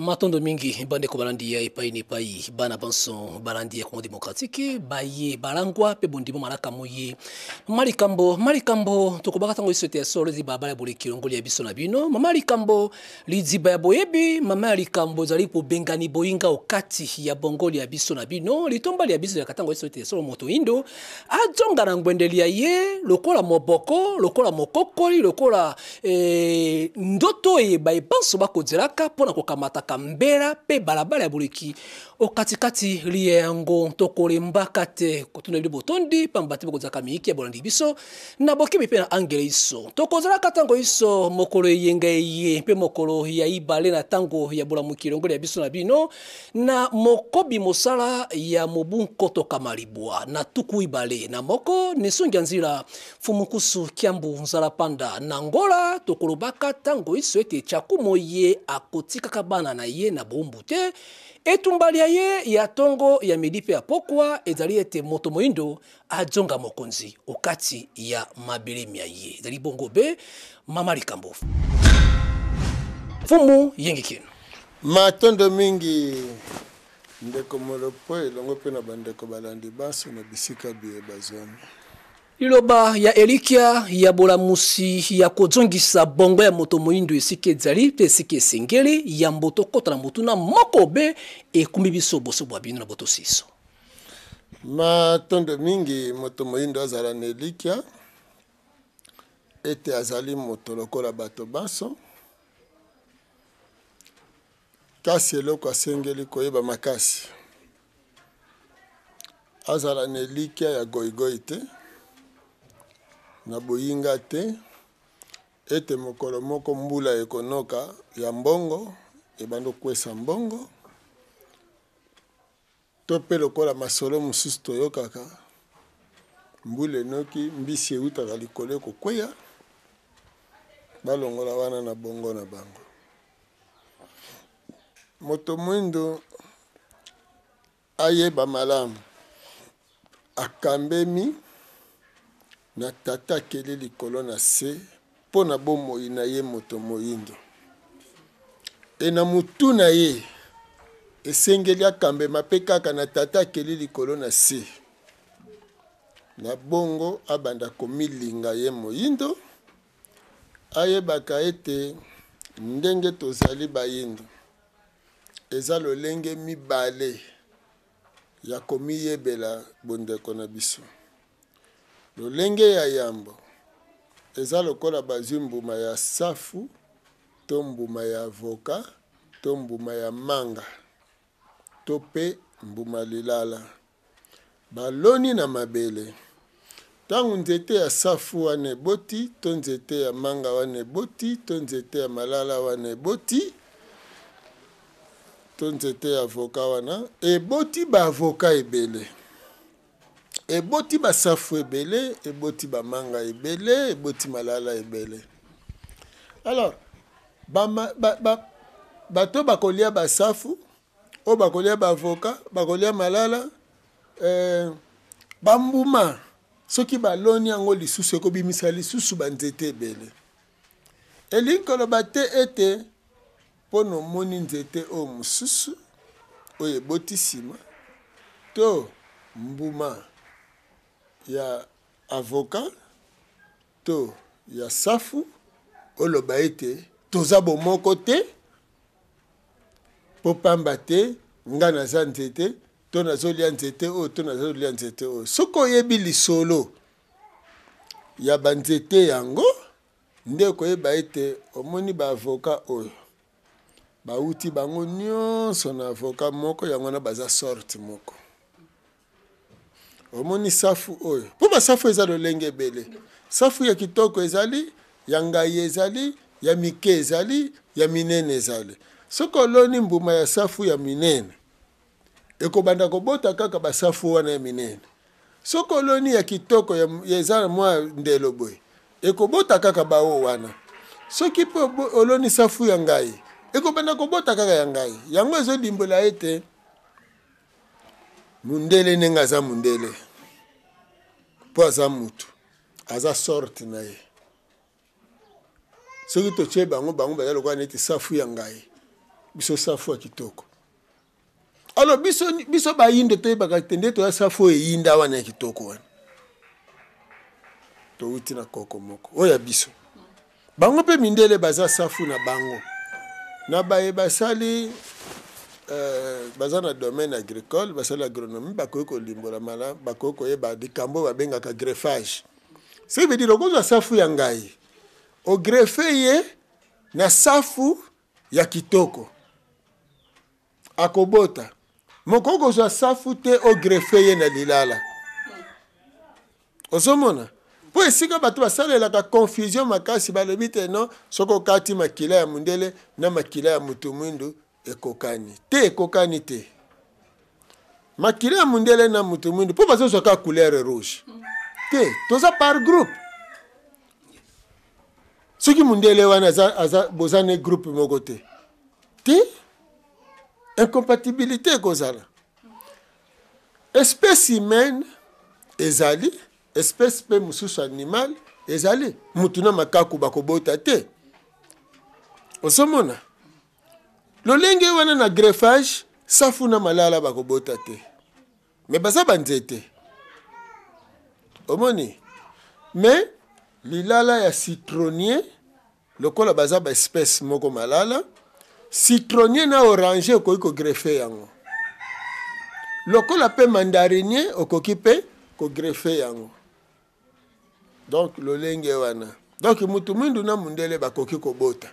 Matondo mingi bandeko balandi ya epai na epai, bana banso balandi ya Congo démocratique, baye balangwa pe bondimo malaka moye malikambo malikambo tokobaka tango iso ete ya solo ezali balabala ya boleki longoli ya biso na bino. Mama likambo liziba ya boyebi, mama ya likambo ezali bobengani boyinga okati ya bongoli ya biso na bino. Litomba lya biso ya tango iso ete ya solo moto indo azonga na ngwendeli ya ye lokola moboko, lokola mokokoli, lokola E, ndoto eye baye banso bakozelaka mpo na kokamataka mbela mpe balabala ya boleki o katikati liye yango. Tokolembaka te kotuna bino botondi, pamba te bokozalaka miyiki ya bolandi biso na bokebi mpe na angele iso. Tokozalaka ntango iso mokolo eyenga eye mpe mokolo ya ibale na ntango ya bolamuki elongoli ya biso na bino na mokobi mosala ya mobu nkoto kama libwa na tuku ibale na moko nesongi ya nzila Mfumu Nkusu Kiambu Nzala Panda na Angola. Tokolobaka tango iso ete Tshakumo ye akotikaka bana na ye na boumbu te. Etumba lya ye ya tongo, ya midi mpe ya pokwa ezali ete moto moindo azonga mokonzi okati ya mabele mya ye. Ezali bongo be mama likambo. Mfumu Yengi Kino. Matondo mingi ndeko Molopo elongo mpe na bandeko balandi banso na bisika biye bazwami. Liloba ya elikya ya bolamusi ya kozongisa bongo ya moto moindo esika ezali mpe esika esengeli, yambo tokota na motuna moko be ekumbi biso boso bwa bino na botosi iso. Matondo mingi. Moto moindo azala na elikya ete azali moto lokola bato banso, kasi eloko asengeli koyeba makasi, azala na elikya ya goigoi te, na boyinga te, ete mokolo moko mbula ekonoka ya mbongo ebanda kokwesa mbongo, to mpe lokola masolo mosusu toyokaka, mbula enoki, mbisi eutaka likolo ekokweya, balongola wana na bongo na bango. Moto mwindo ayeba malamu akambemi na Tata akeli likolo na se mpo na bomoi na ye moto moindo. E na motu na ye esengeli akambema mpe kaka na Tata akeli likolo na se. Na bongo abanda komilinga ye moindo, ayebaka ete ndenge tozali baindo eza lolenge mibale ya komiyebela bondeko na biso. Lolenge ya yambo eza lokola bazwi mbuma ya safu to mbuma ya avoka to mbuma ya manga to pe mbuma lilala baloni na mabele. Ntango nzete ya safu wana eboti to nzete ya manga wana eboti to nzete ya malala wana eboti to nzete ya avoka wana eboti ba avoka ebele, eboti basafu ebele, eboti bamanga ebele, eboti malala ebele. Alors bato bakolia basafu oyo, bakolia baavoka, bakolia malala, bambuma soki baloni yango lisusu ekobimisa lisusu banzete ebele. Elingi koloba te ete mpo na omoni nzete oyo mosusu oyo eboti nsima to mbuma ya avoka to ya safu, oloba ete toza bomoko te, mpo pamba te nga naza nzete to nazolia nzete oyo to nazolia nzete oyo. Soki oyebi lisolo ya banzete yango nde okoyeba ete omoni ba avoka oyo bauti bango nyonso na avoka moko, yango wana baza sorte moko. Omoni safu oyo, mpo basafu eza lolenge ebele. Safu ya kitoko ezali, ya ngai ezali, ya mike ezali, ya minene ezali. Soki oloni mbuma ya safu ya minene, ekobanda kobota kaka basafu wana ya minene. Soki oloni ya kitoko ya eza na mwa ndelo boye, ekobota kaka baoyo wana. Soki mpe oloni safu ya ngai, ekobanda kobota kaka ya ngai. Yango ezolimbola ete mundele ndenge aza mundele mpo aza mutu, aza sorte na ye. Soki totie bango, bango baza lokola neti safu ya ngai. Biso safu ya kitoko. Alors biso, biso bayindo toyebaka te nde toya safu oyo eyinda wana ya kitoko wana. Towuti na koko moko oyo ya biso. Bango mpe mindele baza safu na bango. Na baye basali baza na domaine agricole, basali agronomie, bakoki kolimbola malamu, bakoki koyeba likambo babengaka greffage. Ce qui veut dire okozwa safu ya ngai, ogreffe ye na safu ya kitoko, akobota. Moko okozwa safu te ogreffe ye na lilala. Ozomona? Po esika bato basalelaka confusion makasi, balobi te non, soki okati makila ya mundele na makila ya mutu mwindu ekokani te. Ekokani te. Makila ya mundele na mutu mwindu po bazozwa kaka couleur rouge te, toza par groupe. Soki mundele wana aza boza ne groupe moko te te, incompatibilité ekozala. Espèce humaine ezali, espèce pe mosusu animal ezali. Mutu na makaku bakobota te. Ozomona lolenge wana na greffage, safu na malala bakobota te, mais baza banzete. Omoni? Mais lilala ya citronnier, lokola baza ba espèce moko malala, citronnier na oranger okoki ko greffer yango. Lokola pe mandarinier okoki pe ko greffer yango. Donc lolenge wana. Donc mutu mwindu na mundele bakoki kobota.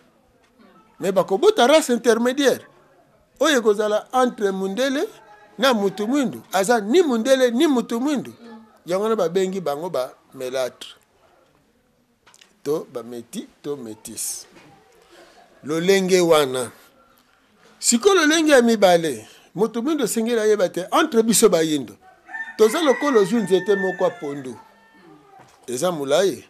Mais bakobota race intermédiaire. Oyo ekozala entre mundele na mutu mwindu. Aza ni mundele ni mutu mwindu. Yango wana babengi bango ba melâtre. To ba métis to métis. Lolenge wana. Sikoyo lolenge ya mibale, moto mwindo esengeli ayeba te entre biso bayindo toza lokola ozwi nzete moko ya pondu eza molai,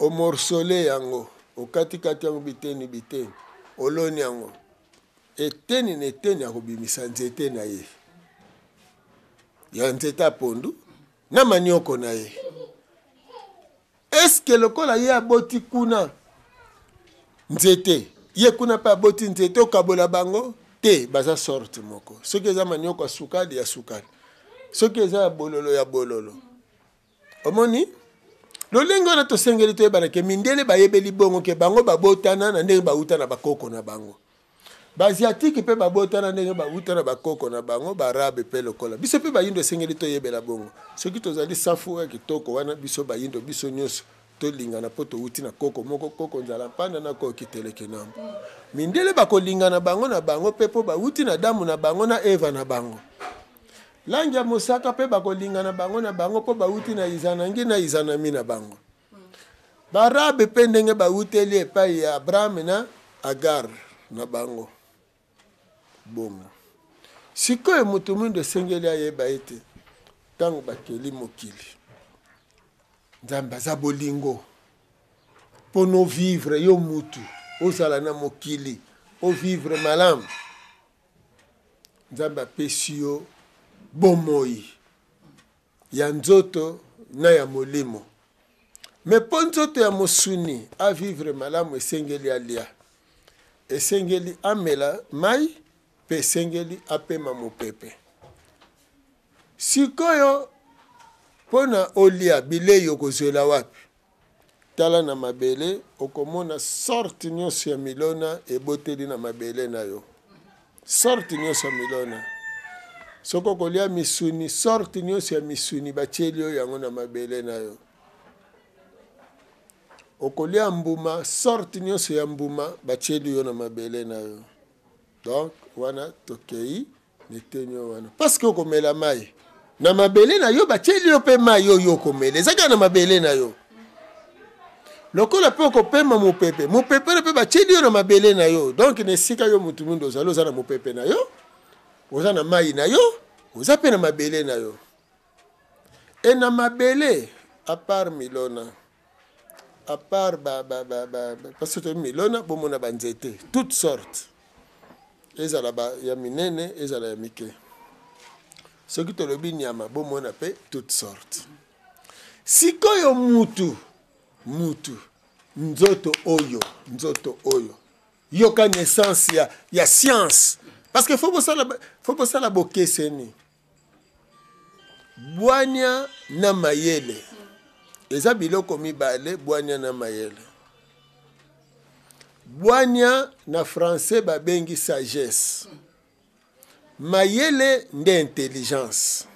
omorsole yango, okatikati yango biteni biteni, oloni yango eteni na eteni, akobimisa nzete na ye ya nzete ya pondu na manioko na ye. Est-ce que lokola ye aboti kuna nzete, ye kuna pe aboti nzete, okabola bango te, baza sorte moko. Soki eza manioko ya sukali, ya sukali, soki eza ya bololo, ya bololo. Omoni lolenge wana tosengeli toyebana ke mindele bayebeli bongo ke bango babotana na ndenge bauta na bakoko na bango. Ba-asiatike mpe babotana ndenge bawuta na bakoko na bango, ba-arabe mpe lokola. Biso mpe bayindo esengeli toyebela bongo. Soki tozali safu ya kitoko wana, biso bayindo, biso nyoso tolingana mpo towuti na koko moko, koko Nzala Mpanda na koko Kiteleke Nambo. Mindele bakolingana bango na bango mpe mpo bawuti na Adamu na bango na Eva na bango. Langi ya mosaka mpe bakolingana bango na bango mpo bawuti na Izanangi na Izanami na bango. Ba-Arabe mpe ndenge bawuteli epai ya Abraham na Agar na bango. Bongo sikoyo moto mwindo esengeli ayeba ete ntango bakeli mokili, Nzambe aza bolingo. Mpo no vivre yo mutu ozala na mokili ovivre malamu, Nzambe apesi yo bomoi ya nzoto na ya molimo. Mais mpo nzoto ya mosuni a vivre malamu, esengeli alia, esengeli amela mai, mpe esengeli apema mopepe. Sikoyo mpo na olia bilei okozwela wapi? Tala na mabele, okomona sorte nyonso ya milona eboteli na mabele na yo. Sorte nyonso ya milona. Soki okolia misuni, sorte nyonso ya misuni batieli yo yango na mabele na yo. Okolia mbuma, sorte nyonso ya mbuma batieli yo na mabele na yo. Donc wana tokei neteni oyo wana parce que okomela mai na mabele na yo, batieli yo mpe mai oyo okomela eza kaka na mabele na yo. Lokola mpe okopema mopepe, mopepe wana mpe batieli yo na mabele na yo. Donc na esika yo motu mwindu ozali, oza na mopepe na yo, oza na mai na yo, oza mpe na mabele na yo. E na mabele, à part milona, à part ba, ba, ba, ba, ba, parce que toyebi milona, bomona ba nzete toutes sortes, ezala ba ya minene, ezala ya mike. Soki tolobi nyama, bomona pe toutes sortes. Sikoyo mutu, mutu, nzoto oyo, nzoto oyo Yoka naissance ya science. Parce que faut bosala bokeseni. Bwanya na mayele. Eza biloko mibale, bwanya na mayele. Bwanya na français babengi sagesse. Mayele nde intelligence.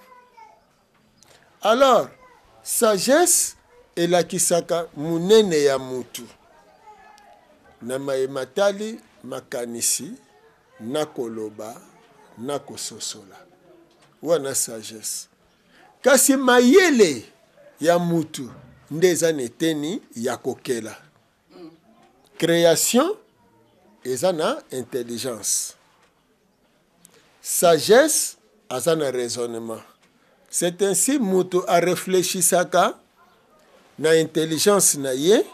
Alors, sagesse elakisaka munene ya mutu na maye matali makanisi na koloba na kososola. Wana sagesse. Kasi mayele ya mutu nde eza na eteni ya kokela. Création eza na intelligence. Sagesse aza na raisonnement. C'est ainsi mutu a réfléchissaka na intelligence na ye,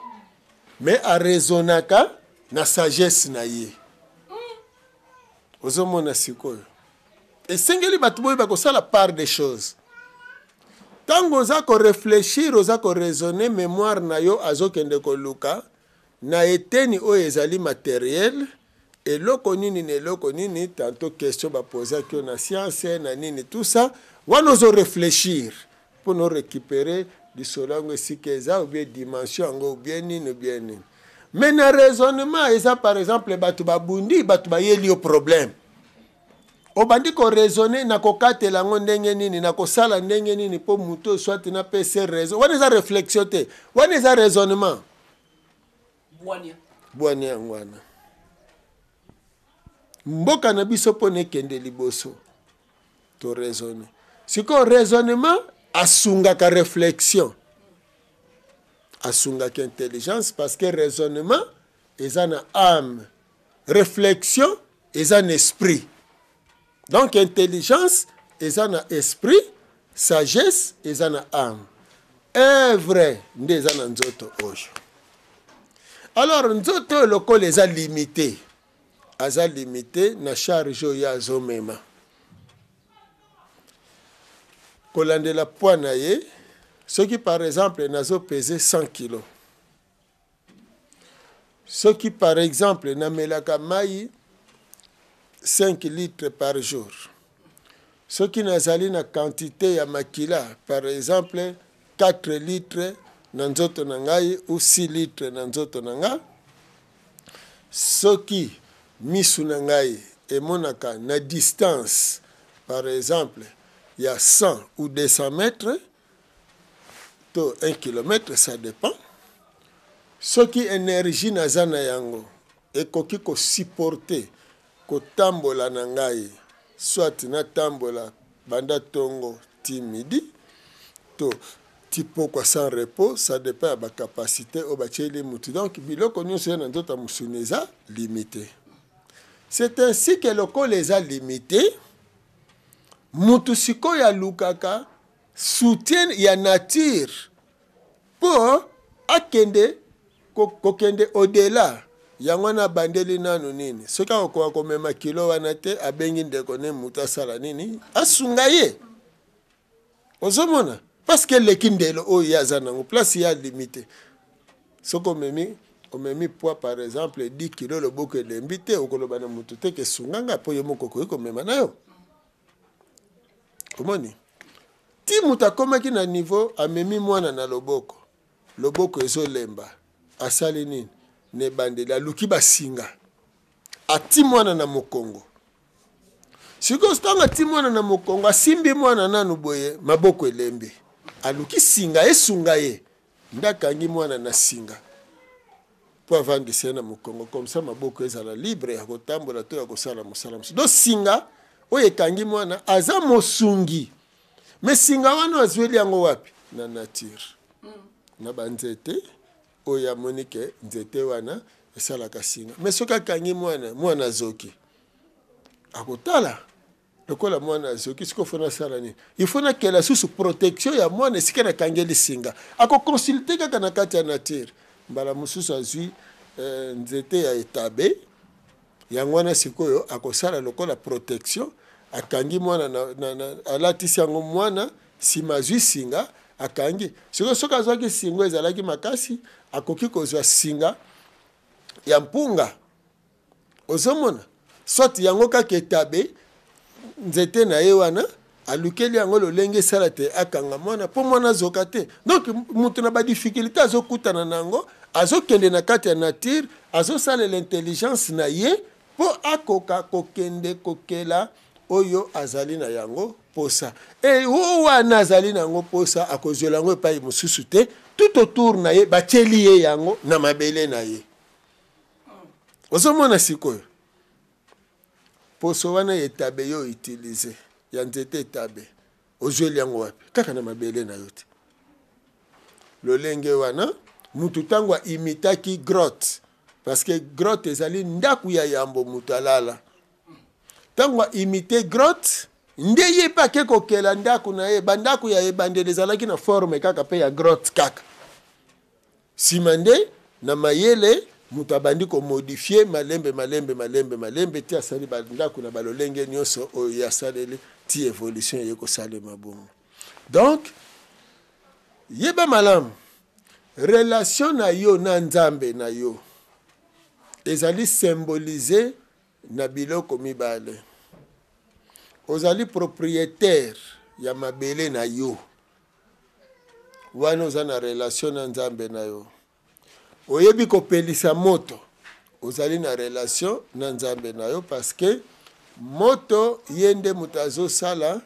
mais a raisonnaka na sagesse na ye. Ozomona sikoyo. Esengeli bato boyeba kosala part des choses. Tango oza ko réfléchir, oza ko raisonner, mémoire na yo azokende koluka na eteni oyo ezali matériel, eloko nini na eloko nini, tantôt question ba posaki yo na science, na nini, tout ça, wana ozo réfléchir pour nous récupérer lisolo yango esika eza, ou bien dimension yango, ou bien nini, ou bien nini. Mais na raisonnement eza par exemple bato babundi, bato bayeli yo problème. Obandi ko raisonner na kokatela yango ndenge nini, na kosala ndenge nini po moto soit na pese raison. Wana eza réflexion te, wana eza raisonnement. Bwania. Bwania yango wana. Mboka na biso po nekende liboso, to raisonner. Sikoyo raisonnement asungaka réflexion, asungaka intelligence, parce que raisonnement eza na âme, réflexion eza na esprit. Donc intelligence eza na esprit, sagesse eza na âme. Œuvre nde eza na nzoto oyo. Alors nzoto oyo lokola eza limité, aza limité na charge oyo azomema. Kolandela poids na ye, soki par exemple nazo peser 100 kilos. Soki par exemple namelaka mai 5 litres par jour. Soki nazali na quantité ya makila, par exemple 4 litres na nzoto na ngai ou 6 litres na nzoto na nga, soki misu na ngai emonaka na distance, par exemple ya 100 ou 200 mètres to 1 kilomètre, ça dépend. Soki énergie naza na yango ekoki ko supporter kotambola na ngai, soit natambola banda tongo ti midi to ti pokwa sans repos, ça dépend ya ba capacité oyo batieli mutu. Donc biloko nyonso ya na nzoto ya mosuni eza limité. C'est ainsi que lokola eza limité, mutu sikoyo alukaka soutien ya nature po akende kokende au-delà. Yango wana abandeli nanu nini? Soki akokoka komema kilo wana te, abengi ndeko ne mutu asala nini? Asunga ye. Ozomona? Parce que eleki ndelo oyo ye aza nango, place ye alimité. Soki omemi poids par exemple 10 kilos, loboko elembi te, okoloba na mutu te ke sunga nga po ye moko okoki komema na yo. Omoni? Ti mutu akomaki na niveau amemi mwana na loboko, loboko ezolemba, asali nini? Na ebandeli aluki basinga, ati mwana na mokongo. Sikoyo ntango ati mwana na mokongo, asimbi mwana nanu boye, maboko elembi, aluki singa esunga ye, nde akangi mwana na singa po avandisa ye na mokongo, comme ça maboko ezala libre ya kotambola to ya kosala mosala mosusu. Donc singa oyo ekangi mwana aza mosungi, mais singa wana azweli yango wapi? Na nature, na banzete oyo amoni ke nzete wana esalaka singa. Mais soki akangi mwana, mwana azoki, akotala lokola mwana azoki, sikoyo fo nasala nini? Il faut nakela susu protection ya mwana esika nakangeli singa. Akoconsulte kaka na kati ya nature. Mbala mosusu azwi nzete ya etabe, yango wana sikoyo akosala lokola protection, akangi mwana na, alatisi yango mwana, nsima azwi singa akangi. Sikoyo soki azwaki singa ezalaki makasi, akoki kozwa singa ya mpunga. Ozomona, soit yango kaka etabe nzete na ye wana, alukeli yango lolenge esala te akanga mwana mpo mwana azoka te. Donc moto na badifficulté azokutana na yango, azokende na kati ya nature, azosalela intelligence na ye mpo akoka kokende kokela oyo azali na yango posa. E oyo wana azali na yango posa, akozwela yango epai mosusu te, tout autour na ye batieli ye yango na mabele na ye. Ozomona sikoyo poso wana ya etabe yo utilize ya nzete etabe, ozweli yango wapi? Kaka na mabele na yo te. Lolenge wana mutu ntango aimitaki grotte, parce que grotte ezali ndako ya yambo mutu alala, ntango aimite grotte nde ye mpe ake kokela ndako na ye. Bandako ya ebandeli ezalaki na forme kaka mpe ya grotte kaka. Sima nde na mayele moto abandi komodifie malembe malembe malembe malembe ti asali bandako na balolenge nyonso oyo ye asaleli, ti evolution eye kosalema bongo. Donc yeba malamu relation na yo na Nzambe na yo ezali symbolise na biloko mibale. Ozali propriétaire ya mabele na yo, wana oza na relation na Nzambe na yo. Oyebi kopelisa moto, ozali na relation na Nzambe na yo, parce que moto ye nde moto azosala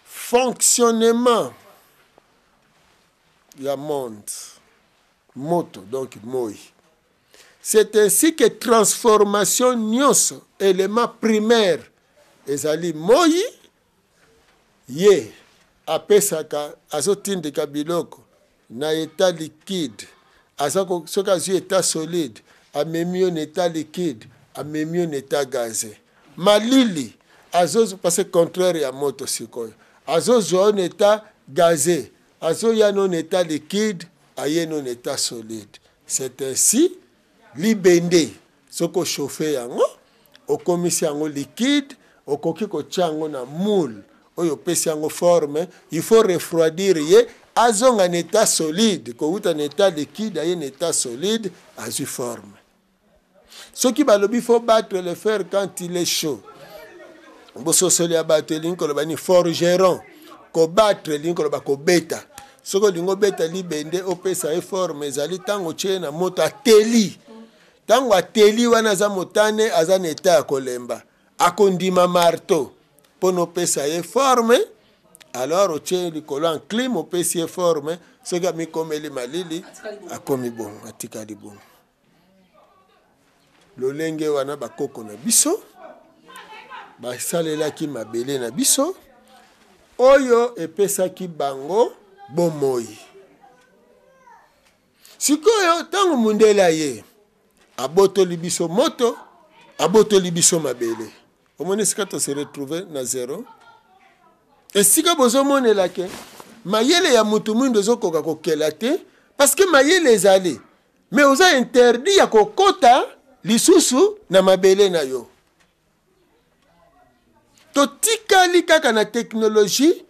fonctionnement ya monde. Moto donc moi. C'est ainsi que transformation nyonso, élément primaire ezali moi. Ye apesaka, azotindika biloko na état liquide, aza soki azwi état solide, amemi yo na état liquide, amemi yo na état gazé. Malili azo, parce que contraire ya moto sikoyo, azozwa yo na état gazé, azoya no na état liquide, aye no na état solide. C'est ainsi libende soki ochauffe yango, okomisi yango liquide, okoki kotia yango na moule oyo opesi yango forme. Il faut refroidir ye, azonga na état solide. Kowuta na état liquide, aye na état solide, azwi forme. Soki balobi faut battre le fer quand il est chaud, bososoli ya bato elingi koloba ni forgeron. Kobattre elingi koloba kobeta. Soki olingi obeta libende, opesa ye forme, ezali ntango otie na moto, ateli. Ntango ateli wana, aza motane, aza na état ya kolemba, akondima marteau mpo na opesa ye forme. Alors otie likolo enclume, opesi ye forme. Soki amikomeli malili, akomi bongo, atikali bongo. Lolenge wana bakoko na biso basalelaki mabele na biso oyo epesaki bango bomoi. Sikoyo ntango mundele aye, abotoli biso moto, abotoli biso mabele, omoni esika tose retrouve na zero. Esika bozomonela ke mayele ya mutu mwindo ezokoka kokela te, parce que mayele ezali, mais oza interdit ya kokota lisusu na mabele na yo. Totikali kaka na teknologie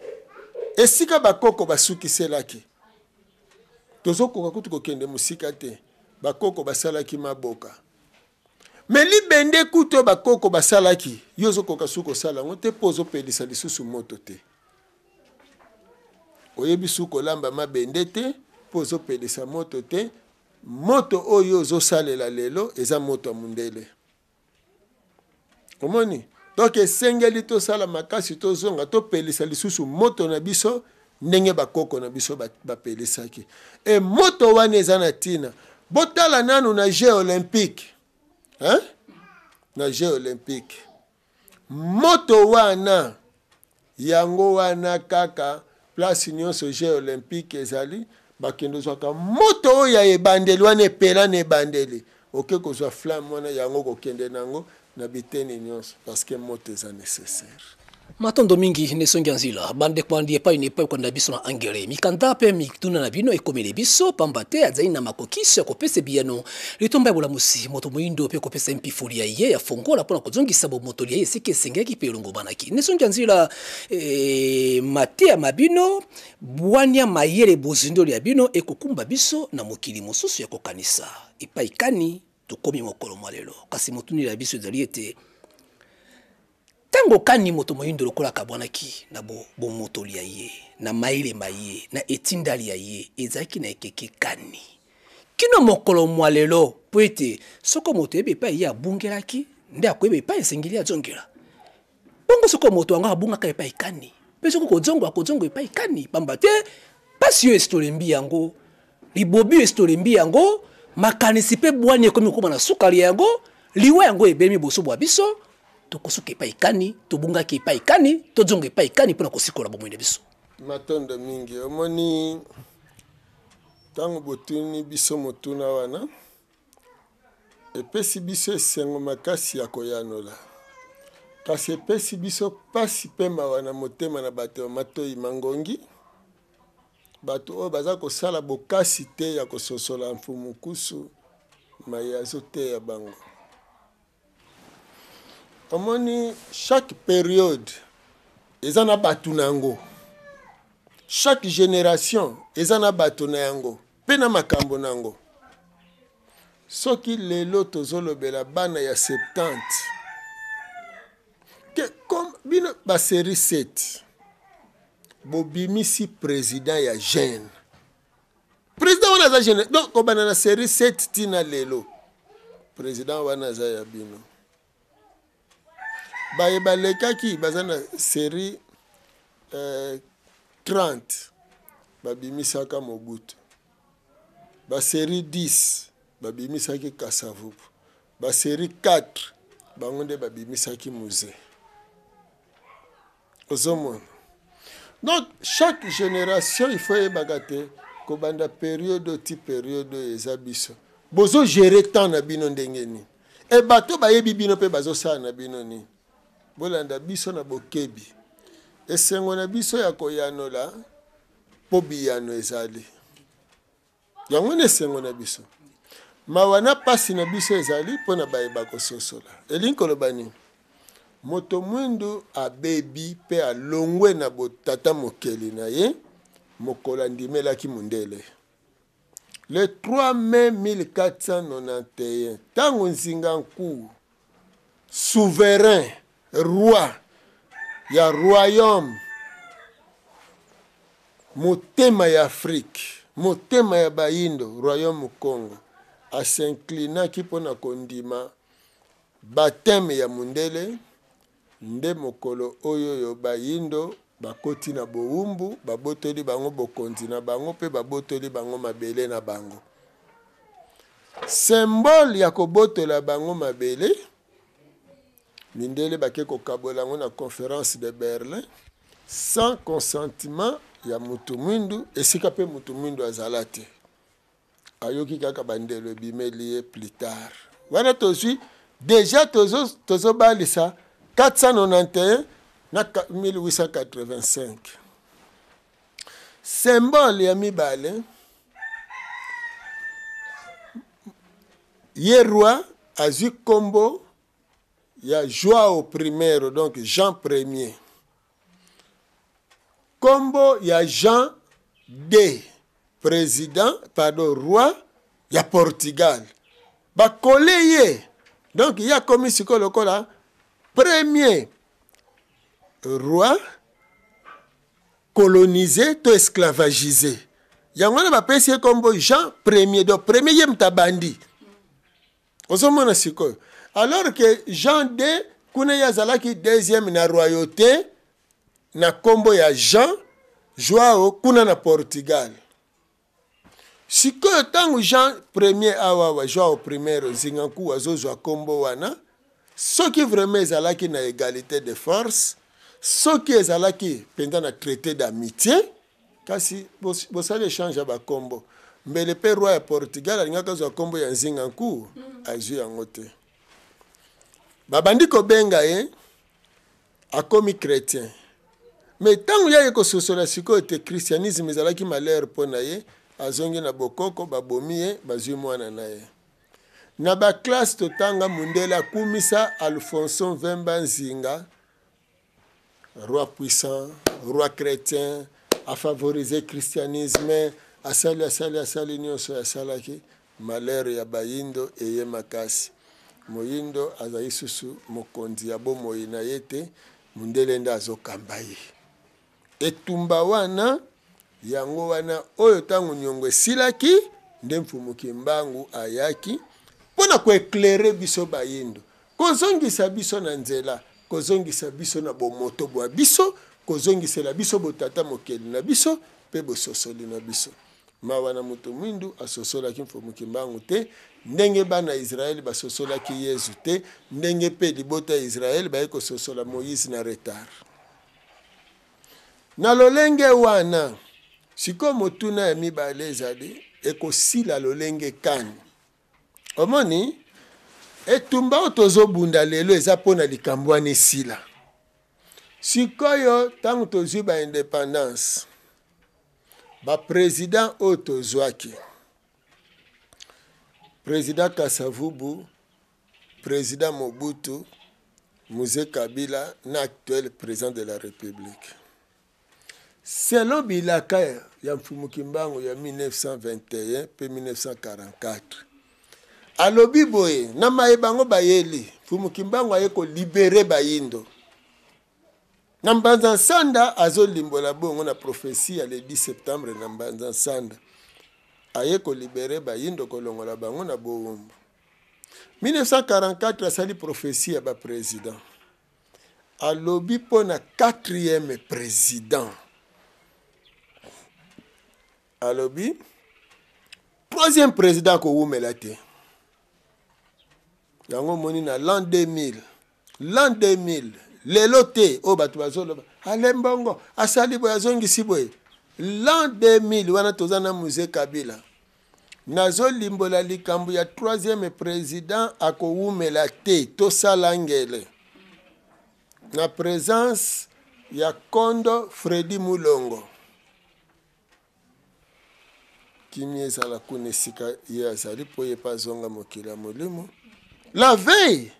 esika bakoko basukiselaki. Tozokoka kutu kokende mosika te. Bakoko basalaki maboka, me libende kutu oyo bakoko basalaki, yo ozokoka su kosala yango te, mpo ozopelisa lisusu moto te. Oyebi su kolamba mabende te, mpo ozopelisa moto te. Moto oyo ozosalela lelo eza moto ya mundele. Omoni, donc esengeli tosala makasi, tozonga, topelisa lisusu moto na biso ndenge bakoko na biso bapelisaki. E moto wana eza na ntina. Botala nanu na jeux olympique, hein? Na jeux olympique, moto wana yango wana kaka. Place nyonso jeux olympique ezali, bakende ozwaka moto oyo ya ebandeli wana epela na ebandeli. Oke kozwa flamme wana, yango kokende nango na biteni nyonso, parce que moto eza nécessaire. Matondo mingi nesongi ya nzila. Bandeko bandi epai na epai kolanda biso na angele, mikanda mpe mituna na bino ekomeli biso, pamba te azali na makokiso ya kopesa biyano litomba ya bolamusi moto moyindo mpe kopesa mpifoli ya ye ya fongola mpona kozongisa bomoto lia ye esika esengaki mpe elongobanaki. Nesongi ya nzila, mateya ma bino, bwania, mayele, bozindoli ya bino ekokumba biso na mokili mosusu ya kokanisa epai kani. Tokomi mokolo mwa lelo, kasi motuni ya biso ezali ete ntango kani moto moyindo lokola akabwanaki na bomotoli ya ye, na mayele ma ye, na etindali ya ye, ezalaki na ekeke kani kino mokolo mwa lelo, mpo ete soko moto yebi epai ye abungelaki, nde akoyeba epai esengeli azongela. Bongo soko moto yango abungaka epai kani, mpe soko kozongo akozongo epai kani, pamba te mpasi oyo esi tolembi yango, libobi oyo esi tolembi yango, makanisi mpe bwani ekomi kokoma na suka lia yango, liwa yango ebelemi boso bwa biso. Tokosuka epai kani? Tobungaki epai kani? Tozonga epai kani mpo na kosikola bomoi na biso? Matondo mingi. Omoni, ntango botuni biso motuna wana, epesi biso esengo makasi ya koyanola, kasi epesi biso mpasi mpe mawa na motema na bato ya matoi mangongi, bato oyo baza kosala bokasi te ya kososola Mfumu Nkusu maye azoteya bango. Omoni, chaque periode eza na bato na yango, chaque generation eza na bato na yango mpe na makambo na yango. Soki lelo tozolobela bana ya 70 ke comme bino ba série 7 bobimisi président ya jeune, président wana aza jeune, donc kobanda na série 7 tina lelo président wana aza ya bino. Baye balekaki baza na série 30 babimisaka Mobutu, ba série 10 babimisaki Kasavubu, ba série 4 bango nde babimisaki Mzee. Ozomona, donc chaque génération il faut yebaka te kobanda période ti période oyo eza biso bozogere temps na bino ndenge nini, e bato bayebi bino mpe bazosala na bino nini. Bolanda biso na bokebi, esengo na biso ya koyanola mpo biyano ezali yango na esengo na biso. Mawa na pasi na biso ezali mpo na bayeba kososola. Elingi koloba nini? Moto mwindu abebi mpe alongwe na botata mokeli na ye mokolo andimelaki mondele. Le 3 mai 1491, ntango Nzinga Nkuwu, souverain roi ya royaume, motema ya Afrique, motema ya bayindo, royaume Congo, asinclinaki mpona kondima baptême ya mondele, nde mokolo oyo oyo bayindo bakoti na bowumbu, babotoli bango bokonzi na bango mpe babotoli bango mabele na bango. Symbole ya kobotola bango mabele, mindele bake kokabola yango na conférence de Berlin sans consentement ya mutu mwindu, esika mpe mutu mwindu azala te. Ayoki kaka bandelo ebimeli ye plus tard. Wana tozwi deja tozobalisa 491 na 1885. Symbole ya mibale, ye roi azwi kombo ya Joao Primeiro, donc Jean Premier. Kombo ya Jean D, président, pardon, roi ya Portugal. Bakole ye. Donc ye akomi sikoyo lokola premier roi colonisé to esclavagisé. Yango wana bapesi ye kombo Jean Premier. Donc premier ye moto abandi. Ozomona sikoyo. Alors que Jean D kuna ye azalaki deuxième na royauté na kombo ya Jean Joao kuna na Portugal. Sikoyo ntango Jean Premier awawa Joao Primeiro Nzinga Nkuwu azozwa kombo wana, soki vraiment ezalaki na égalité de force, soki ezalaki mpenza na traité d'amitié, kasi bosali échange ya bakombo, mbele mpe roi ya Portugal alingaki azwa kombo ya Nzinga Nkuwu, azwi yango te. Babandi kobenga ye, akomi chrétien. Mais ntango ye aye kososola sikoyo te christianisme ezalaki malheur mpo na ye, azongi na bokoko, babomi ye, bazwi mwana na ye. Na ba classe totanga, mundele akumisa Alfonso Mvemba Nzinga, roi puissant, roi chrétien, a favorisé christianisme, asali, asali, asali nyonso asalaki. Malheur ya bayindo eye makasi. Moyindo azali susu mokonzi ya bomoi na ye te, mundele nde azokamba ye. Etumba wana yango wana oyo ntango niongo esilaki nde Mfumu Kimbangu ayaki mpo na ko eclairer biso bayindo, kozongisa biso na nzela, kozongisa biso na bomoto bwa biso, kozongisela biso botata mokeli na biso mpe bososoli na biso. Mawa na moto mwindu asosolaki Mfumu Kimbangu te, ndenge bana Israël basosolaki Yezu te, ndenge mpe libota ya Israël baye kososola Moïse na retard. Na lolenge wana, sikoyo motuna ya mibale ezali, ekosila lolenge kani? Omoni, etumba oyo tozobunda lelo eza mpo na likambo wana esila. Sikoyo, ntango tozwi ba independance, ba president oyo tozwaki, president Kasavubu, president Mobutu, Mzee Kabila na actuel president de la Republique. Selon bilaka ya Mfumu Kimbangu ya 1921 mpe 1944, alobi boye na maye bango bayeli, Mfumu Kimbangu aye ko libere bayindo. Na Mbanza Nsanda azolimbola bongo na prophetie ya le 10 septembre na Mbanza Nsanda, aye ko libere bayindo, kolongola bango na bowumbu. 1944 asali prophetie ya ba president, alobi mpo na quatrième president, alobi troisième president akowumela te. Yango omoni na l'an 2000, l'an 2000 lelo te oyo bato bazoloba ale mbongo asali boye azongisi boye. L'an 2000 wana toza na Mzee Kabila, nazolimbola likambo ya troisième président akowumela te, tosala ngele na présence ya Kondo Fredy Mulongo. Kimia ezala kuna esika ye azali mpo ye mpe azonga mokili ya molimo. La veille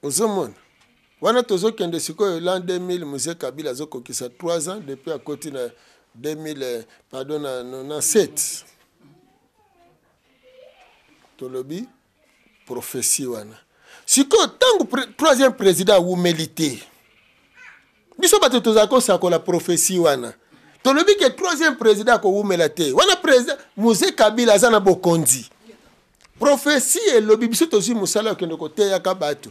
ozomona wana tozokende sikoyo l'an 2000, Mzee Kabila azokokisa 3 ans depuis akoti na 2000, pardon, na 97. Tolobi prophétie wana sikoyo ntango troisième président awumeli te, biso bato tozala kosakola prophétie wana, tolobi ke troisième président akowumela te. Wana président Mzee Kabila aza na bokonzi. Prophétie elobi biso tozwi mosala okende koteyaka bato,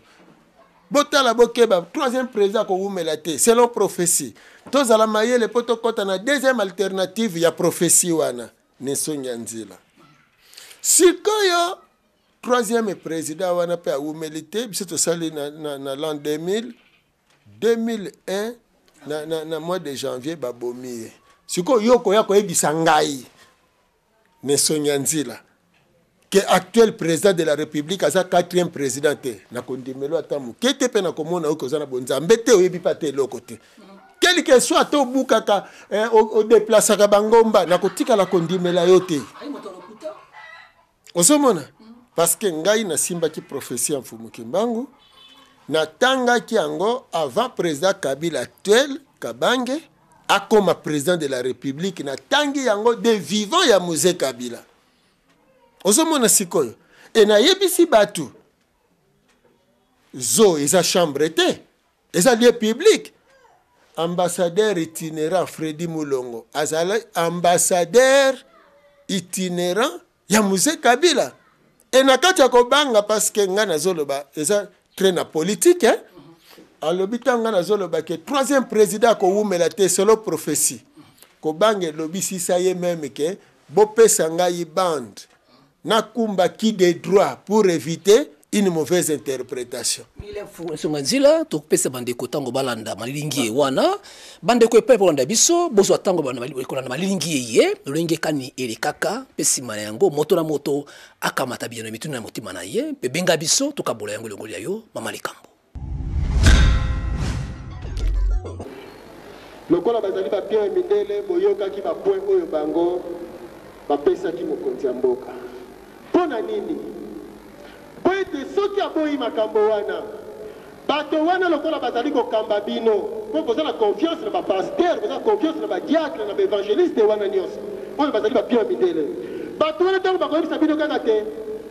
botala bokeba, troisième président akowumela te selon prophétie. Tozala mayele mpo tokɔta na deuxième alternative ya prophétie wana na esongi ya nzela. Sikoyo troisième président wana mpe awumeli te, biso tosali na l'an 2000, 2001 na mois de janvier babomi ye. Sikoyo yo koya koyebisa ngai na esongi ya nzela ke actuel président de la République aza quatrième président te, nakondimelo ata moke te, mpe nakomona oyo koza na bonzambe te, oyebi mpe ata eloko te. Quel que soit ata obukaka, odeplasaka bangomba, nakotikala kondimela yo te. Ozomona, parce que ngai nasimbaki prophétie ya Mfumu Kimbangu, natangaki yango avant président Kabila actuel Kabange akoma président de la République, natangi yango de vivant ya Mzee Kabila. Ozomona sikoyo, e nayebisi bato zo eza chambre te, eza lieu public. Ambassadeur itinérant Fredy Mulongo azali ambassadeur itinérant ya Mzee Kabila. E na kati ya kobanga, parce que ngai nazoloba eza très na politique, hein? Alobi ntango ngai nazoloba ke troisième président akowumela te selon prophétie, kobanga elobisisa ye meme ke bopesa ngai bande nakumba qui de droit pour éviter une mauvaise interprétation. Songa nzila tokopesa bandeko ntango balanda malilingi ye wana. Bandeko epai bolanda biso, bozwa ntango kolanda malilingi ye lolenge kani elekaka, mpe nsima na yango moto na moto akamata biyano ya mituna ya motema na ye, mpe benga biso tokabola yango elongoli ya yo mama likambo. Lokola bazali ba pion ya mindele, boyokaki ba point oyo bango bapesaki mokonzi ya mboka. Mpo na nini? Mpo ete soki aboyi makambo wana, bato wana lokola bazali kokamba bino, mpo boza na confiance na ba pasteur, boza na confiance na ba diacre, na ba evangeliste wana nyonso oyo bazali ba pion ya mindele. Bato wana ntango bakoyebisa bino kaka te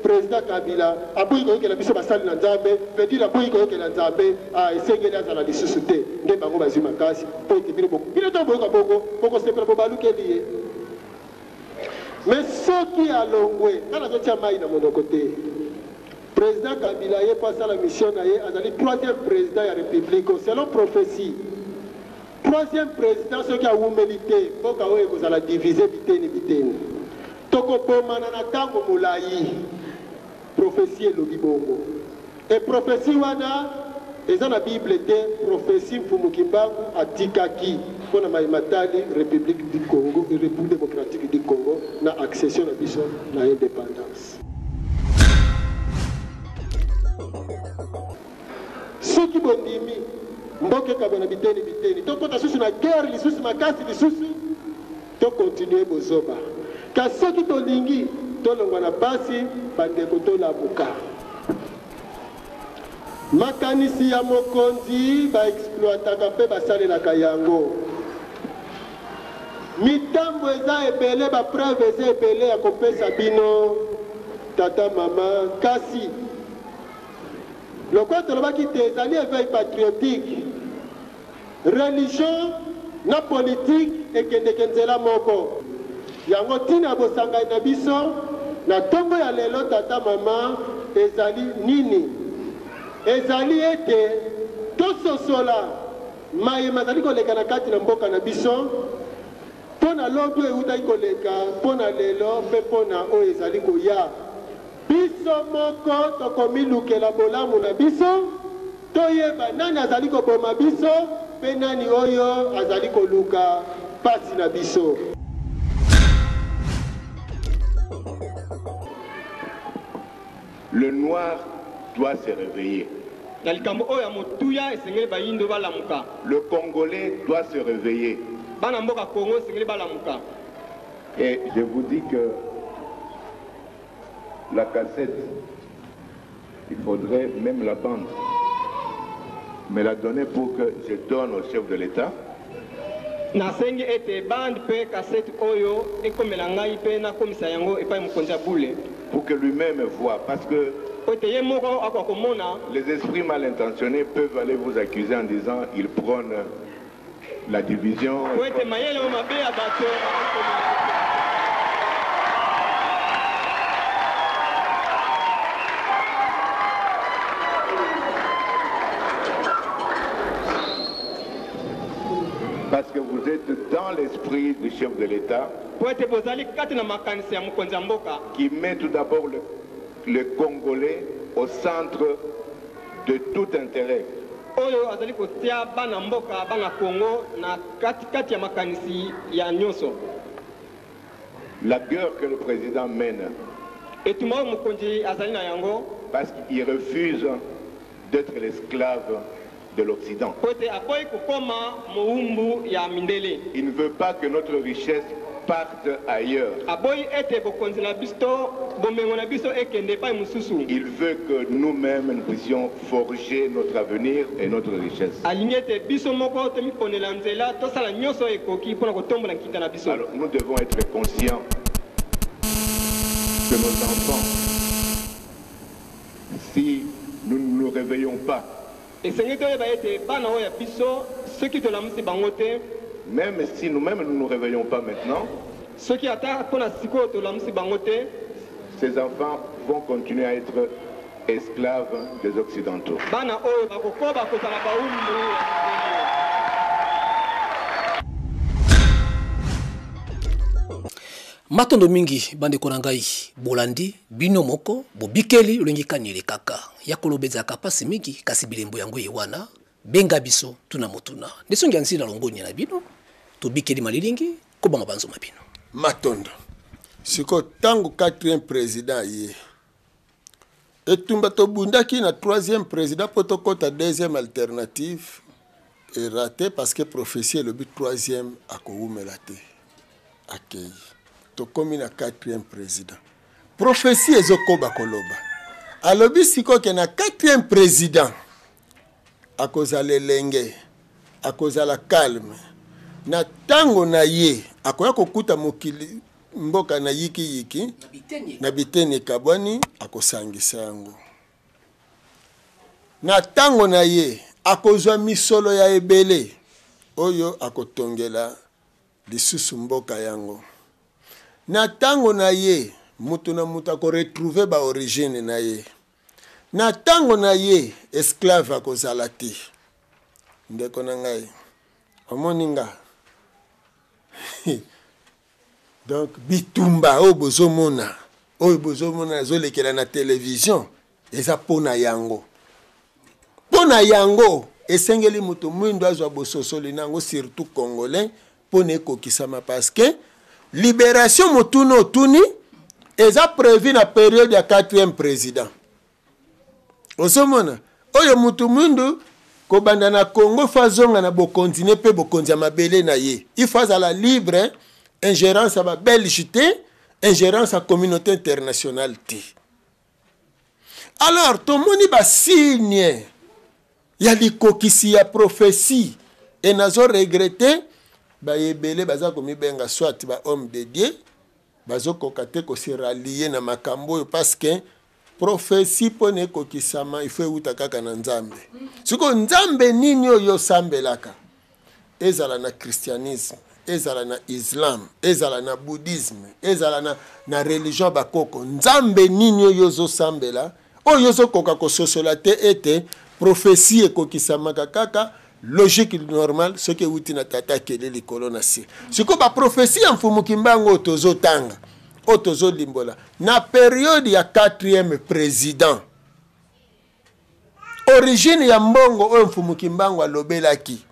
President Kabila aboyi koyokela biso basali na Nzambe, veut dire aboyi koyokela Nzambe, ah, esengeli azala lisusu te. Nde bango bazwi makasi mpo ete bino bino ntango boyoka bongo bokosepela, bobalukeli ye. Mais soki alongwe, nga nazotia mayi na monoko te. President Kabila ye mpo asala mission na ye, azali troisième president ya republique selon prophetie. Troisième president soki awumeli te, mboka oyo ekozala divise biteni biteni. Tokobomana na tango molayi. Prophetie elobi bongo. Et prophetie wana eza na bible te, prophetie Mfumu Kimbangu atikaki mpo na maye matali Republique du Congo, Republique democratique du Congo na accession na biso na independance. Soki bondimi mboka ekabwana biteni biteni, tokota susu na guerre lisusu makasi lisusu, to continuer bozoba. Kasi soki tolingi tolongwa na pasi, bandeko tolamuka. Makanisi ya mokonzi ba exploitaka mpe basalelaka yango. Mitambo eza ebele, ba preuves eza ebele ya kopesa bino tata mama, kasi Lokola tolobaki te ezali eveil patriotique, religion na politique ekendeke nzela moko. Yango tina ya bosangani na biso na tongo ya lelo tata mama ezali nini? Ezali ete tososola maye mazali koleka na kati na mboka na biso mpo na lobi oyo ewutaki koleka, mpo na lelo mpe mpo na oyo ezali koya. Biso moko tokomilukela bolamu na biso, toyeba nani azali koboma biso mpe nani oyo azali koluka pasi na biso. Le noir doit se reveiller. Na likambo oyo ya motuya esengeli bayindo balamuka. Le congolais doit se reveiller. Bana mboka Congo esengeli balamuka. Et je vous dis que la cassette, il faudrait même la bande me la donner pour que je donne au chef de l'État. Nasengi ete bande mpe cassette oyo ekomela ngai mpe nakomisa yango epai mokonzi ya bule. Pour que lui-même voie, parce que Po ete ye moko akoka komona. Les esprits mal intentionnés peuvent aller vous accuser en disant il prône la division. Po ete mayele oyo mabe ya bato bakoki komona. Parce que vous êtes dans l'esprit du chef de l'État. Po ete bozali kati na makanisi ya mokonzi ya mboka. Qui met tout d'abord le, le Congolais au centre de tout intérêt. Oyo azali kotia bana mboka, bana Congo na kati kati ya makanisi ya nionso. La guerre que le president mène. Etumba oyo mokonzi azali na yango. Parce qu'il refuse d'etre l'esclave de l'Occident. Mpo ete aboyi kokoma mowumbu ya mindele. Il ne veut pas que notre richesse parte ailleurs. Aboyi ete bokonzi na biso to bomengo na biso ekende epai mosusu. Il veut que nous-mêmes nous puissions forger notre avenir et notre richesse. Alingi ete biso moko tomiponela nzela, tosala nyonso oyo ekoki mpo na kotombola nkita na biso. Alors nous devons être conscients que nos enfants, si nous ne nous réveillons pas, Esengeli toyeba ete bana oyo ya biso, soki tolamusi bango te, Meme si nous-memes nous ne nous reveillons pas maintenant, soki ata mpo na sikoyo tolamusi bango te, ces enfants vont continuer à etre esclaves des Occidentaux. Bana oyo bakokoba kozala bawumbu ya mindele. Matondo mingi bandeko na ngai, bolandi bino moko bobikeli lolenge kani elekaka ya koloba ezalaka mpasi mingi, kasi bilembo yango ye wana. Benga biso tuna motuna nde songi ya nzila longonya na bino, tobikeli malilingi kobanga banzoma bino. Matondo. Sikoyo ntango quatrième président aye, etumba tobundaki na troisième président mpo tokɔta deuxième alternative erate parce que prophétie elobi troisième akowumela te, akei. Tokomi na quatrième président, prophétie ezokoba koloba, alobi sikoyo ke na quatrième président akozala elenge, akozala calme na ntango na ye, akoya kokuta mokili. mboka na yikiyiki, na biteni ekabwani, akosangisa yango. Na ntango na ye, akozwa misolo ya ebele oyo akotongela lisusu mboka yango. Na ntango na ye, moto na moto akoretrouve ba origine na ye. Na ntango na ye, esclave akozala te. Ndeko na ngai, omoni nga donc bitumba oyo bozomona, oyo bozomona ezolekela na television, eza mpo na yango. Mpo na yango esengeli moto mwindo azwa bososoli na yango, surtout congolais, mpo na ekokisama, parce que libération motuna otuni eza prévu na période ya 4e président. Ozomona oyo mutu mwindu kobanda na Congo fa azonga na bokonzi ne mpe bokonzi ya mabele na ye, il faut azala libre, ingérence ya ba belge te, ingérence ya communauté internationale te. Alors tomoni ba signe ya likokisi ya prophétie, et nazo regretter bayebele baza komibenga soit ba homme de Dieu, bazokoka te ko se rallier na makambo oyo, parce que prophétie mpo na ekokisama il faut ewuta kaka na Nzambe. Sikoyo Nzambe nini oyo osambelaka? Ezala na christianisme, ezala na islam, ezala na bouddhisme, ezala na religion ya bakoko, Nzambe nini oyo ozosambela oyo ozokoka kososola te ete prophétie ekokisamaka kaka logique normale soki ewuti na tata akele likolo na se. Sikoyo ba prophétie ya Mfumu Kimbangu oyo tozotanga, oyo tozolimbola na periode ya 4e président, origine ya mbongo oyo Mfumu Kimbangu alobelaki,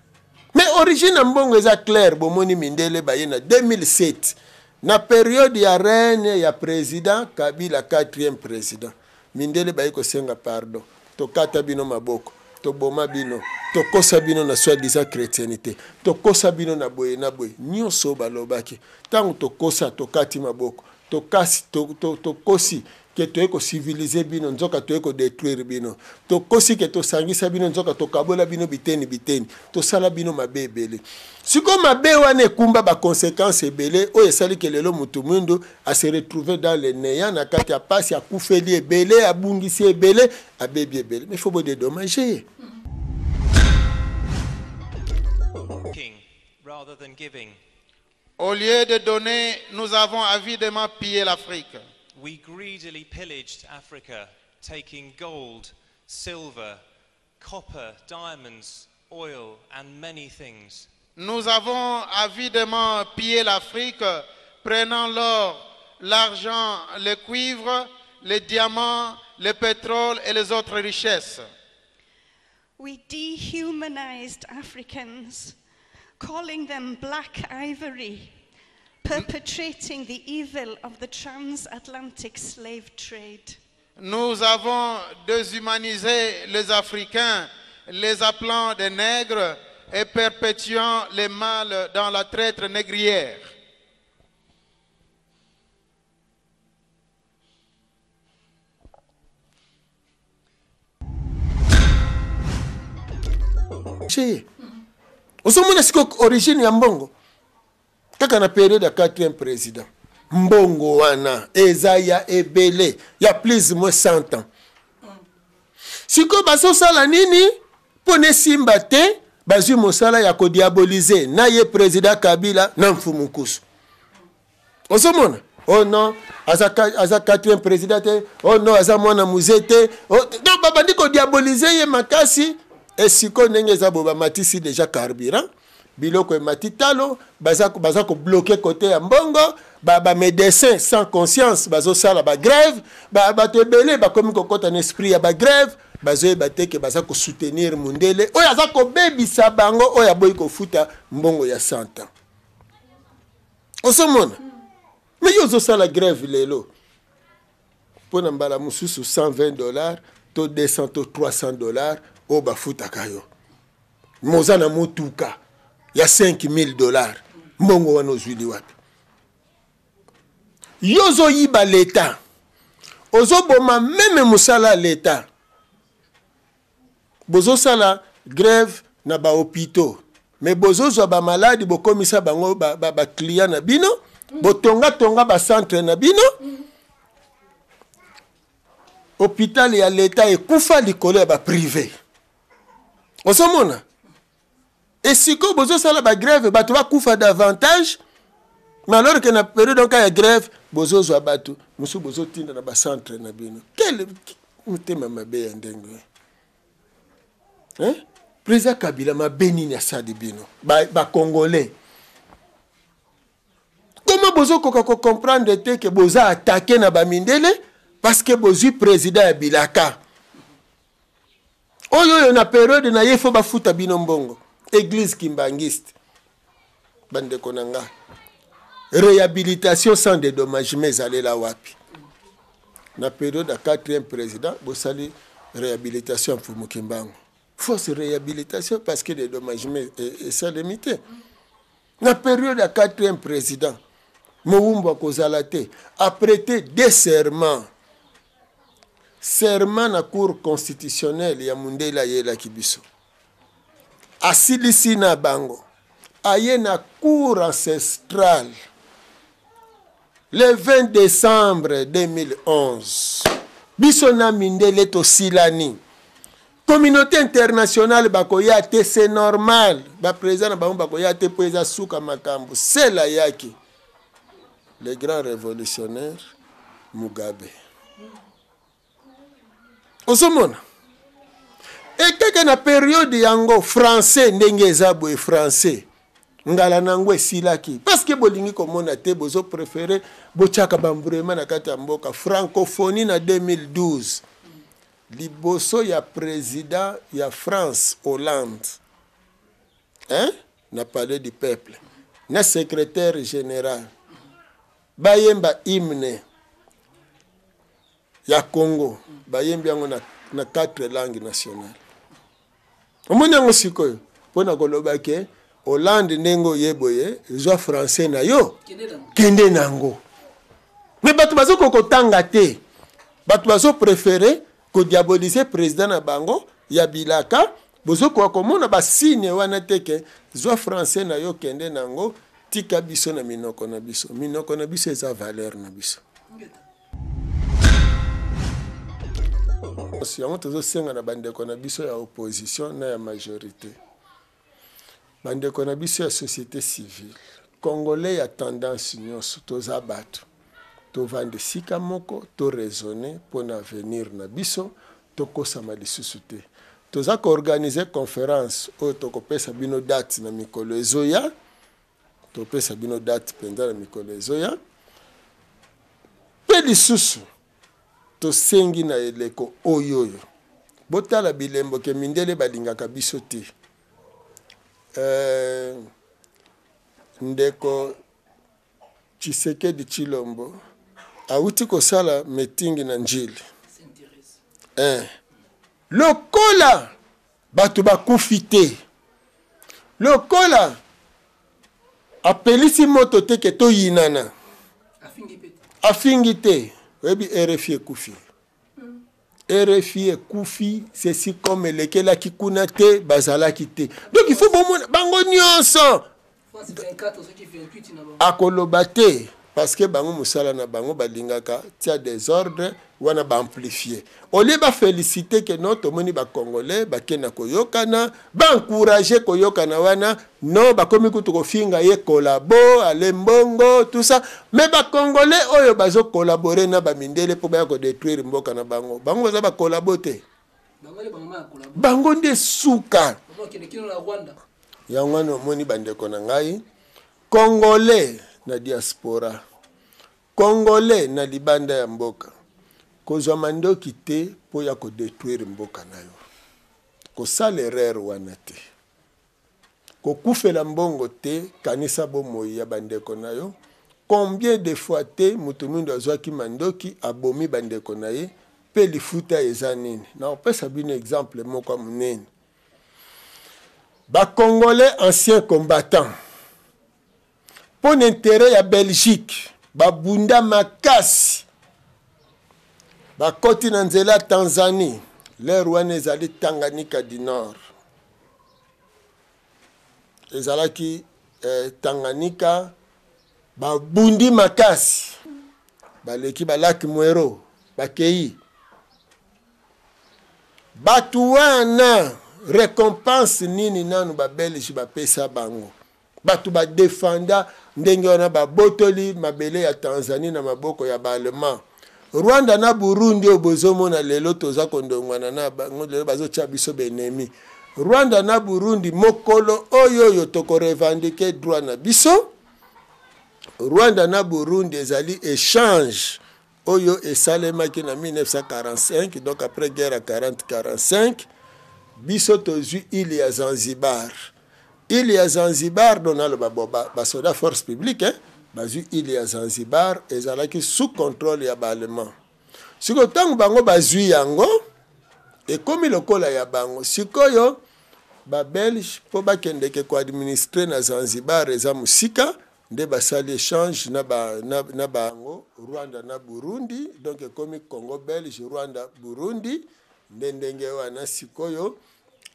mais origine ya mbongo eza claire. Bomoni mindele baye na 2007 na periode ya règne ya président Kabila 4e président, mindele baye kosenga pardon, tokata bino maboko, toboma bino, tokosa bino na soi-disant chrétienté, tokosa bino na boye na boye, nyonso balobaki. Ntango tokosa, tokati maboko, tokasi, tokosi ke toye kocivilize bino, nzoka toye kodétruire bino, tokosi ke tosangisa bino, nzoka tokabola bino biteni biteni, tosala bino mabe ebele. Sikoyo mabe wana ekumba ba conséquences ebele oyo esali ke lelo motu mwindu a se retrouver dans le néant, na kati ya pasi, akufeli ebele, abungisi ebele, abebi ebele. Mais il faut bodédommager. Rather than giving. Au lieu de donner, nous avons avidement pillé l'Afrique. We greedily pillaged Africa, taking gold, silver, copper, diamonds, oil, and many things. Nous avons avidement pillé l'Afrique, prenant l'or, l'argent, le cuivre, les diamants, le pétrole et les autres richesses. We dehumanized Africans, calling them black ivory, perpetrating the evil of the transatlantic slave trade. Nous avons déshumanisé les Africains, les appelant des nègres et perpétuant les mâles dans la traite négrière. Ozomona sikoyo origine ya mbongo kaka na période ya 4e président, mbongo wana eza ya ebele ya plus moins 100 ans. Sikoyo bazosala nini mpo na esimba te? Bazwi mosala ya kodiabolize na ye président Kabila na Mfumu Nkusu. Ozomona, oh non, aza 4e président te, oh non, aza mwana musée te. Oh, donc babandi kodiabolize ye makasi. Esiko ndenge eza bo, bamatisi déjà carburant, biloko emati talo, baza kobloke kote ya mbongo, ba médecin sans conscience bazosala ba grève, bato ebele bakomi kokɔta na esprit ya ba grève, bazoyeba te ke baza kosoutenir mundele oyo aza kobebisa bango, oyo aboyi kofuta mbongo ya 100 ans. Ozomona, me yo ozosala grève lelo mpo na mbala mosusu 120 $ to 200 to 300 $ oyo bafutaka yo, moza na motuka ya 5000 $. Mbongo wana ozwili wapi? Yo ozoyiba leta, ozoboma même mosala ya leta. Bozosala grève na bahôpitaux, mais bozozwa bamaladi, bokomisa bango baclient ba na bino. Botongatonga bacentre na bino. Hôpital ya leta ekufa likolo ya baprivé. Ozomona esikoyo bozosala bagrève, bato bakufa davantage, mais alors que na période oka ya grève bozozwa bato mosusu bozotinda na bacentre na bino. Quel motema mabe ya ndenge, hein? Président Kabila mabe nini asali bino bacongolais? Ba koma bozokoka kocomprendre te ke boza attaqué na bamindele parce que bozwi président ya bilaka oyo oyo na periode na ye fo bafuta bino mbongo. Église kimbangiste, bandeko na nga, réhabilitation sans dédommagement ezalela wapi? Na periode ya quatrième président bosali réhabilitation ya Mfumu Kimbangu, fausse réhabilitation parce que dédommagement esalemi te. Na periode ya quatrième président, mowumbu akozala te. Aprêter deux serments, serment na cour constitutionnelle ya mundele ayelaki biso, asilisi na bango, aye na cour ancestrale le 20 décembre 2011. Biso na mindele tosilani, communauté internationale bakoya te, c'est normal, baprésident na bango bakoya te mpo eza suka makambo. Sel ayaki, le grand révolutionnaire Mugabe. Ozomona ekeke na periode yango français ndenge eza boye, français ngala na yango esilaki parce que bolingi komona te, bozopréféré botiaka bambrema na kati ya mboka. Francophonie na 2012, liboso ya président ya France Hollande, hein? Na palais du peuple na secrétaire général bayemba hymne ya Congo, bayembi yango na quatre langues nationales. Omoni yango sikoyo mpona koloba ke Hollande ndenge oye boye, zwa français na yo, kende nango. Me bato bazokoka kotanga te, bato bazopréféré kodiabolize président na bango ya bilaka. Bozokoka komona basigne wana te ke zwa français na yo, kende nango, tika biso na minoko na biso. Minoko na biso eza valeur na biso. Yango tozosenga na bandeko na biso ya opposition na ya majorité, bandeko na biso ya société civile, congolais ya tendance nyonso, toza bato, tovanda esika moko, toraisonne mpo na avenir na biso, tokosama lisusu te. Toza koorganize conférence oyo tokopesa bino date na mikolo ezoya, topesa bino date mpenza na mikolo ezoya. Mpe lisusu tosengi na eleko oyo oyo botala bilembo ke mindele balingaka biso te. Ndeko Tshisekedi Tshilombo awuti kosala meeting na Njili, lokola bato bakufi te, lokola apelisi moto te ke toyinana, afingi te. Oyebi RFI ekufi, RFI ekufi, ceci comme elekelaki kuna te, bazalaki te. Donc il faut bomona bango nyonso akoloba te parce que bango mosala na bango balingaka tia désordre wana, baamplifie au lieu bafélicité ke non, tomoni bacongolais bake na koyokana, baencourage koyokana wana. Non, bakomi kutu kofinga ye kolabo ale mbongo, tout ça. Mais bacongolais oyo bazokolabore na bamindele mpo baya kodétruire mboka na bango, bango baza bakolabo te, bango nde suka. Yango wana omoni bandeko na ngai congolais na diaspora, congolais na libanda ya mboka, kozwa mandoki te mpo ya kodétruire mboka na yo. Kosala erreur wana te, kokufela mbongo te, kanisa bomoi ya bandeko na yo. Combien de fois te moto mwindu azwaki mandoki, abomi bandeko na ye, mpe lifuta eza nini? Nakopesa bino exemple moko ya monene. Bacongolais ancien combattant, mpo na intérêt ya Belgique, babunda makasi, bakoti na nzela Tanzanie. L'heure wana ezali Tanganyika du Nord, ezalaki Tanganyika. Babundi makasi, baleki ba lac Mwero, bakei. Bato wana recompense nini nanu ba Belge bapesa bango? Bato badefanda ndenge wana, babotoli mabele ya Tanzanie na maboko ya ba Allemand. Rwanda na Burundi oyo bozomona lelo toza kondongwana na bango, lelo bazotia biso benemi. Rwanda na Burundi, mokolo oyo oyo tokorevendike droit na biso. Rwanda na Burundi ezali échange oyo esalemaki na 1945, donc après guerre ya 40-45, biso tozwi ile ya Zanzibar. Ile ya Zanzibar, donc naloba bo basoda ba force publique hein, bazwi ile ya Zanzibar ezalaki sous contrôle ya ba allemand. Sikoyo ntango bango bazwi yango ekomi lokola ya bango. Sikoyo ba belge mpo bakendeke koadministre na Zanzibar eza mosika, nde basali echange na ba, na, na bango Rwanda na Burundi, donc ekomi Congo belge Rwanda Burundi. Nde ndenge wana sikoyo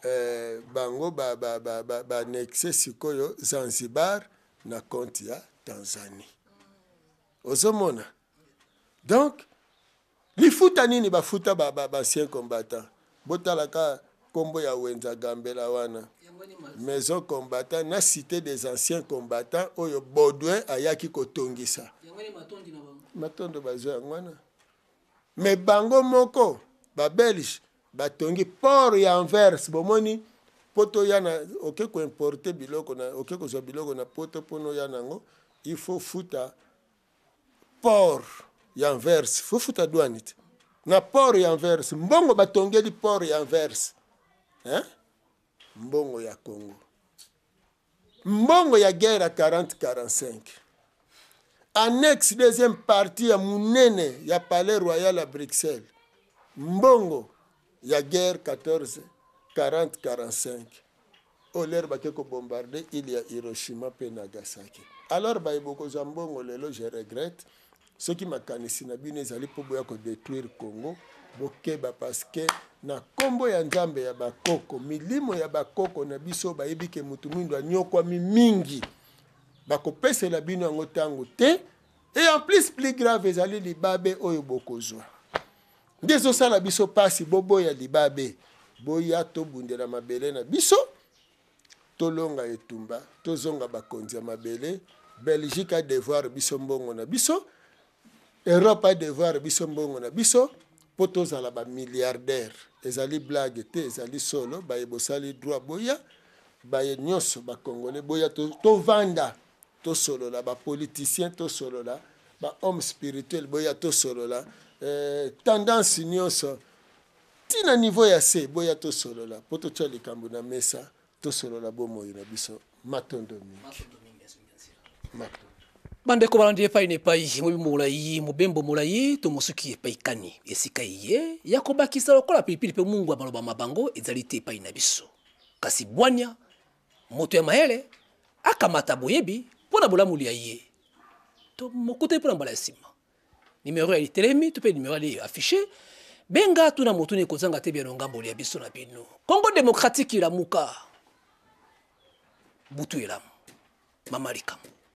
eh, bango ba, ba, ba, ba, ba annexe sikoyo Zanzibar na compte ya Tanzanie. Ozomona? Donc lifuta nini bafuta ba, ba, ba ancien combattant? Botalaka kombo ya Wenza Gambela wana, maison combattant na cité des anciens combattants oyo Baudouin ayaki kotongisa. Matondo bazwa yango wana. Mais bango moko ba Belge batongi port ya Anvers, bomoni poto ya na oke ko importer biloko na oke kozwa biloko na poto mpo oya nango, il faut futa port ya Anvers, faut futa douane te na port ya Anvers. Mbongo batongeli port ya Anvers, hein? Mbongo ya Congo, mbongo ya guerre ya 40-45, annexe deuxième partie ya munene ya palais royal ya Bruxelles, mbongo ya guerre 14 40 45, oyo lere bake kobombarde ile ya Hiroshima mpe Nagasaki. Alors baye bokozwa mbongo lelo, je regrette soki makanisi na bino ezali mpo boya kodetruire Congo. Bokeba, parce que na nkombo ya Nzambe ya bakoko, milimo ya bakoko na biso bayebi ke motu mwindu anyokwami mingi, bakopesela bino yango ntango te. Et en plus, plus grave ezali libabe oyo bokozwa nde ezosala biso mpasi. Boboya libabe, boya tobundela mabele na biso, tolonga etumba, tozonga bakonzi ya mabele. Belgique a devoir biso mbongo na biso, Europe a devoir biso mbongo na biso mpo tozala bamilliardaire. Ezali blague te, ezali solo. Baye bosali droit, boya. Baye nyonso bakongole, boya tovanda tosolola. Bapoliticien tosolola, bahomme spirituel boya tosolola, tendance nyonso ntina niveau ya se, boya tosolola mpo totya likambo na mesa, tosolola bomoi na biso. Matondo mingi, matondo. Bandeko balandi epai na epai, mobi molai, mobembo molai to mosuki epai kani esika iye ya kobakisa lokola pilipili mpe mungu ya maloba ma bango ezali te epai na biso, kasi bwania moto ya mayele akamata boyebi mpo na bolamu lia ye. To mokutani mpo na mbala ya nsima. Numero ya litelemi to mpe numero ya affiché, benga tuna motuni ekozanga te biano ngambo lia biso na bino. Congo démocratique, ilamuka, butu elamu, mama likambo.